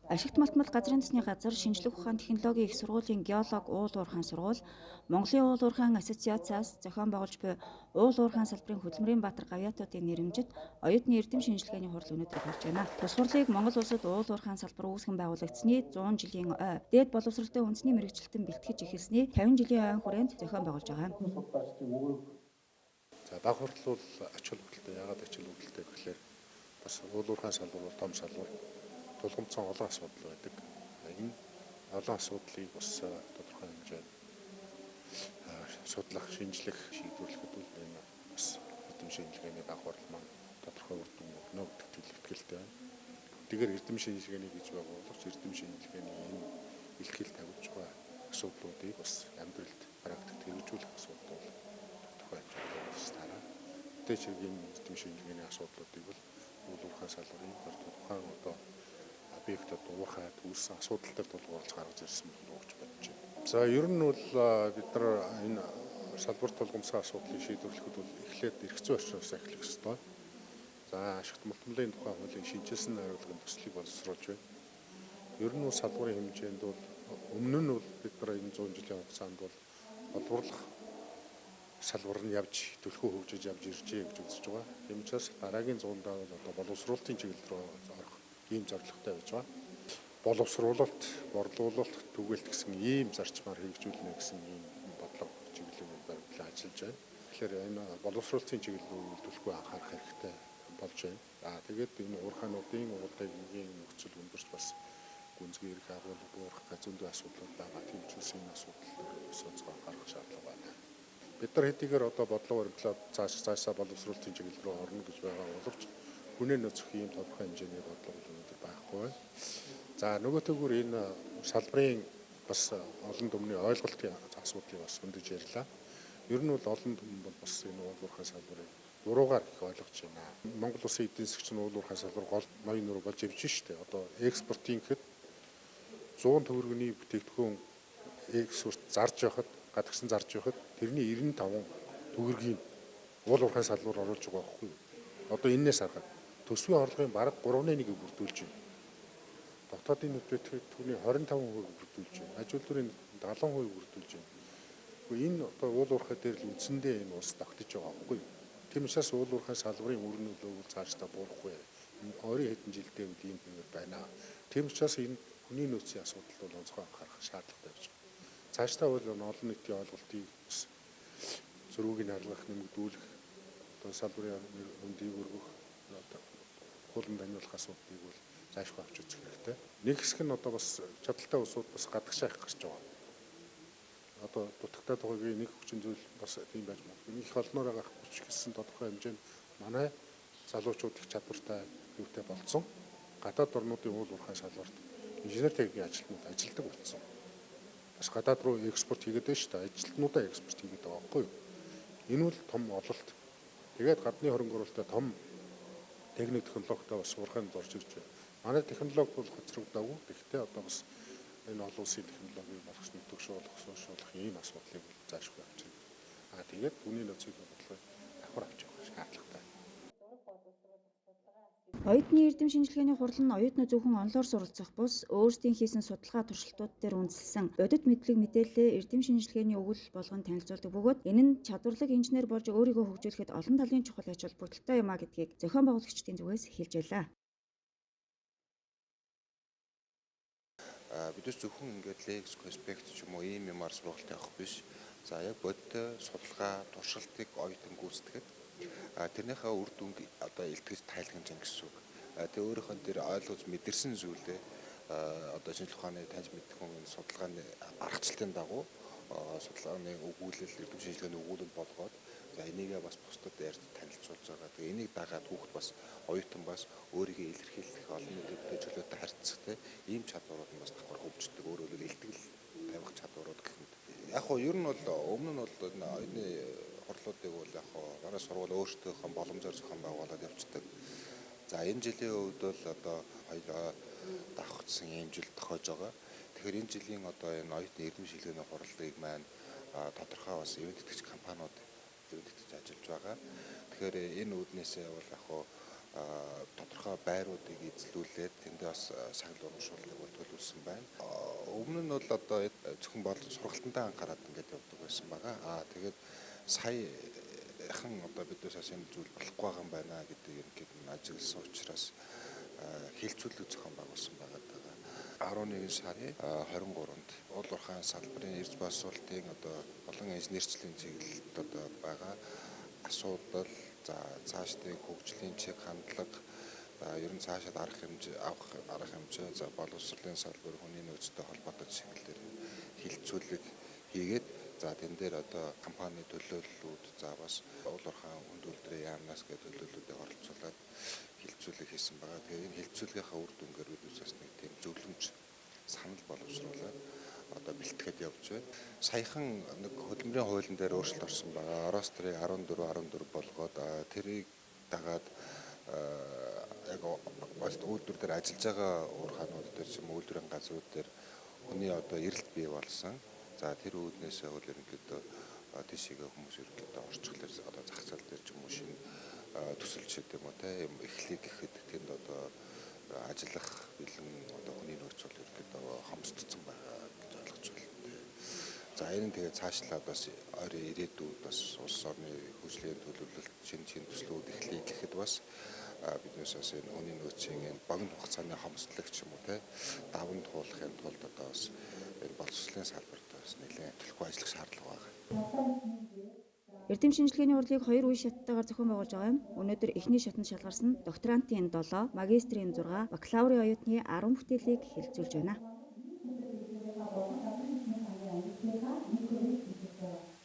Ашигт малтмал газрын төсний газар шинжлэх ухаан технологийн их сургуулийн геолог уул уурхайн сургууль, Монголын уул уурхайн ассоциацаас зохион байгуулж буй уул уурхайн салбарын хөдөлмөрийн баатар гавьяатуудын нэрэмжит оюутны эрдэм шинжилгээний хурал өнөөдөр болж байна. Тус хурлыг Монгол улсад уул уурхайн салбар үүсгэн байгуулагдсаны 100 жилийн ой, дээд боловсролтой үндэсний мэргэжилтэн бэлтгэж эхэлсний 50 жилийн ойн хүрээнд зохион байгуулж байгаа юм. За баг хурал бол ач холбогдолтой. Яагаад ач холбогдолтой гэхээр бас уул уурхайн салбар бол том салбар. Тулгамдсан олон асуудал байдаг. Энэ олон асуудлыг бас тодорхой хэмжээнд судлах, шинжлэх, шийдвэрлэхэд бол энэ бас эрдэм шинжилгээний баг хурал маань тодорхой үр дүн өгнө гэдэгт итгэлтэй байна. Тэгэхээр эрдэм шинжилгээний гэж байгаа боловч эрдэм шинжилгээний энэ илтгэл тавьж байгаа асуудлуудыг бас амьдралд практикт хэрэгжүүлэх асуудал бол тодорхой хэмжээнд бас тараа. Мэдээж хэрэг энэ эрдэм шинжилгээний асуудлуудыг бол уул уурхайн салбарын тухайн одоо объектод уурхай үүссэн асуудал дээр тулгуурлаж гаргаж ирсэн болов уу гэж бодож байна. За ер нь бол бид нар энэ салбар тулгамдсан асуудлыг шийдвэрлэхэд бол эхлээд эрх зүйн орчноос эхлэх ёстой. За ашигт малтмалын тухай хуулийн шинэчилсэн найруулгын төслийг боловсруулж байна. Ер нь бол салбарын хэмжээнд бол өмнө нь бол бид нар энэ 100 жилийн хугацаанд бол олборлох салбар нь явж түлхүү хөгжиж явж иржээ гэж үзэж байгаа. Тийм учраас дараагийн 100-даа бол одоо боловсруулалтын чиглэл рүү орох ийм зорилготой байж байгаа. Боловсруулалт, борлуулалт, түгээлт гэсэн ийм зарчмаар хэрэгжүүлнэ гэсэн ийм бодлого чиглэлийг баримтлан ажиллаж байна. Тэгэхээр энэ боловсруулалтын чиглэл рүү түлхүү анхаарах хэрэгтэй болж байна. За тэгээд энэ уурхаануудын уулын нөхцөл өндөрч бас гүнзгий эрх агуулга буурах зөндөө асуудлууд байгаа. Тийм учраас энэ асуудал дээр бас онцгой анхаарах шаардлага байна. Бид нар хэдийгээр одоо бодлого баримтлаад цаашаа боловсруулалтын чиглэл рүү орно гэж байгаа боловч хүнээ нөөцөх ийм тодорхой хэмжээний бодлого өнөөдөр байхгүй байна. За нөгөөтэйгүр энэ салбарын бас олон түмний ойлголтын асуудлыг бас хөндөж ярьлаа. Ер нь бол олон түмэн бол бас энэ уул уурхайн салбарыг буруугаар их ойлгож байна. Монгол улсын эдийн засгч нь уул уурхайн салбар гол ноён нуруу болж явж штэ. Одоо экспортын гэхэд 100 төгрөгийн бүтээгдэхүүн экспорт зарж байхад, гадагшин зарж байхад тэрний 95 төгрөгийн уул уурхайн салбар оруулж байгаа байхгүй юу? Одоо энээс харахад төсвийн орлогын бараг 3.1-ийг бүрдүүлж байна. Дотоодын бүтээгдэхүүний 25% бүрдүүлж байна. Аж үйлдвэрийн 70% бүрдүүлж байна. Гэхдээ энэ одоо уул уурхай дээр л үндсэндээ энэ улс тогтож байгаа байхгүй юу? Тийм учраас уул уурхай салбарын үр нөлөө бол цаашдаа буурахгүй. Ойрын хэдэн жилдээ үл ийм хэвээр байна. Тийм учраас энэ хүний нөөцийн асуудал бол онцгой анхаарах шаардлагатай байж байгаа. Цаашдаа бол олон нийтийн ойлголтыг бас зөрүүг нь арилгах, нэмэгдүүлэх, одоо салбарын хөндийг өргөх, хуулан таниулах асуудлыг бол заашгүй авч үзэх хэрэгтэй. Нэг хэсэг нь одоо бас чадaltaй улсууд бас гадагшаа их гарч байгаа. Одоо дутагтай тухайгийн нэг хүчин зүйл бас тийм байж магадгүй. Их олноор байгаа хүч гэсэн тодорхой хэмжээнд манай залуучууд их чадвартай юутай болцсон. Гадаад орнуудын уул уурхайн салбарт инженер техникийн ажилтнууд ажилдаг болсон. Бас гадаад руу экспорт хийгээд байна шүү дээ. Ажилтнуудаа экспорт хийгээд байгаа байхгүй юу? Энэ бол том ололт. Тэгээд гадны хөрөнгө оруулалтаа том техник технологитой бас уурхайнд орж ирж байна. Манай технологи бол хоцрогдоогүй. Гэхдээ одоо бас энэ олон улсын технологиг болгож нутагшуулах, ийм асуудлыг заашгүй авч ирнэ. Аа тэгээд түүний нөөцийн бодлогыг давхар авч явах шаардлагатай. Оюутны эрдэм шинжилгээний хурал нь оюутнууд зөвхөн онлоор суралцах бус өөрсдийн хийсэн судалгаа туршилтууд дээр үндэслэсэн бодит мэдлэг мэдээллээ эрдэм шинжилгээний өгүүлэл болгон танилцуулдаг бөгөөд энэ нь чадварлаг инженер болж өөрийгөө хөгжүүлэхэд олон талын чухал ач холбогдолтой юм а гэдгийг зохион байгуулагчдын зүгээс хэлж байлаа. Бид зөвхөн ингээд лекц, конспект ч юм уу ийм юмар сургалт явах биш. За яг бодит судалгаа, туршилтыг оюутан гүйцэтгэхэд тэрнийхээ үр дүнг одоо илтгэж тайлгнаж гэн гэсэн үг. Тэгээ өөрийнх нь тэр ойлгож мэдэрсэн зүйлээ одоо шинжлэх ухааны таньж мэдэх хүн энэ судалгааны аргачлалын дагуу судалгааны өгүүлэл, эрдэм шинжилгээний өгүүлэл болгоод за энийгээ бас бусдад ярьж танилцуулж байгаа. Тэгээ энийг дагаад хүүхэд бас оюутан бас өөрийгөө илэрхийлэх олон нийтэд чөлөөтэй харьцах те ийм чадварууд нь бас давхар хөгждөг. Өөрөөр хэлбэл илтгэл тавих чадварууд гэх мэт. Яг хоо ер нь бол өмнө нь бол энэ оюутны хурлуудыг бол яг хоо манай сургууль өөрсдийнхөө боломжоор зохион байгуулад явцдаг. За энэ жилийн хувьд бол одоо хоёроо давхцсан ийм жил тохиож байгаа. Тэгэхээр энэ жилийн одоо энэ оюутны эрдэм шинжилгээний хурлыг маань тодорхой бас ивээн тэтгэгч компаниуд ивээн тэтгэж ажиллаж байгаа. Тэгэхээр энэ үүднээсээ бол яг хоо тодорхой Байруудыг эзлүүлээд тэндээ бас шагнал урамшууллыг бол төлөвлөсөн байна. Өмнө нь бол одоо зөвхөн бол сургалтандаа анхаарат ингээд явдаг байсан байгаа. Тэгээд саяхан одоо биднээс бас энэ зүйл болохгүй байгаа юм байна гэдэг ерөнхийд нь ажигласан учраас хэлцүүлэг зохион байгуулсан байгаа. 11 сарын 23-нд уул уурхайн салбарын эрс боловсруулалтын одоо олон инженерчлийн чиглэлд одоо байгаа асуудал, за цаашдын хөгжлийн чиг хандлага, ер нь цаашаад арга хэмжээ авах арга хэмжээ, за боловсролын салбар хүний нөөцтэй холбоотой чиглэлээр хилцүүлэг хийгээд, за тэн дээр одоо компани төлөөллүүд, за бас уул уурхайн хүнд үйлдвэрийн яамнаас гэх төлөөллүүдийг оролцуулаад хилцүүлэг хийсэн байгаа. Тэгэхээр энэ хилцүүлгийнхаа үр дүнгээр бид бас нэг тийм зөвлөмж санал боловсруулад одоо бэлтгэхэд явж байна. Саяхан нэг хөдөлмөрийн хуулийн дээр өөрчлөлт орсон байгаа. Ростерыг 14 14 болгоод тэрийг дагаад яг үйлдвэр дээр ажиллаж байгаа уурхаанууд дээр ч юм үйлдвэрийн газрууд дээр хүний одоо эрэлт бий болсон. За тэр үүднээсээ бол ерөнхийдөө тийшээгээ хүмүүс ерөнхийдөө орчихлоор одоо зах зээл дээр ч юм уу шинэ төсөл ч гэдэг юм уу те юм эхлэе гэхэд тэнд одоо ажиллах бэлэн одоо хүний нөөц бол ерөнхийдөө хомсдсон байгаа гэж ойлгож байна. За энэ нь тэгээ цаашлаад бас ойрын ирээдүйд бас улс орны хөгжлийн төлөвлөлт шинэ шинэ төслүүд эхлэе гэхэд бас биднээс бас энэ хүний нөөцийн энэ богино хугацааны хомсдлог ч юм уу те даван туулахын тулд одоо бас энэ боловсролын салбарт бас нэлээд төлхөө ажиллах шаардлага байна. Эрдэм шинжилгээний хурлыг 2 үе шаттайгаар зохион байгуулж байгаа юм. Өнөөдөр эхний шатанд шалгарсан докторантын 7, магистрийн 6, бакалаврын оюутны 10 бүтээлийг хэлэлцүүлж байна.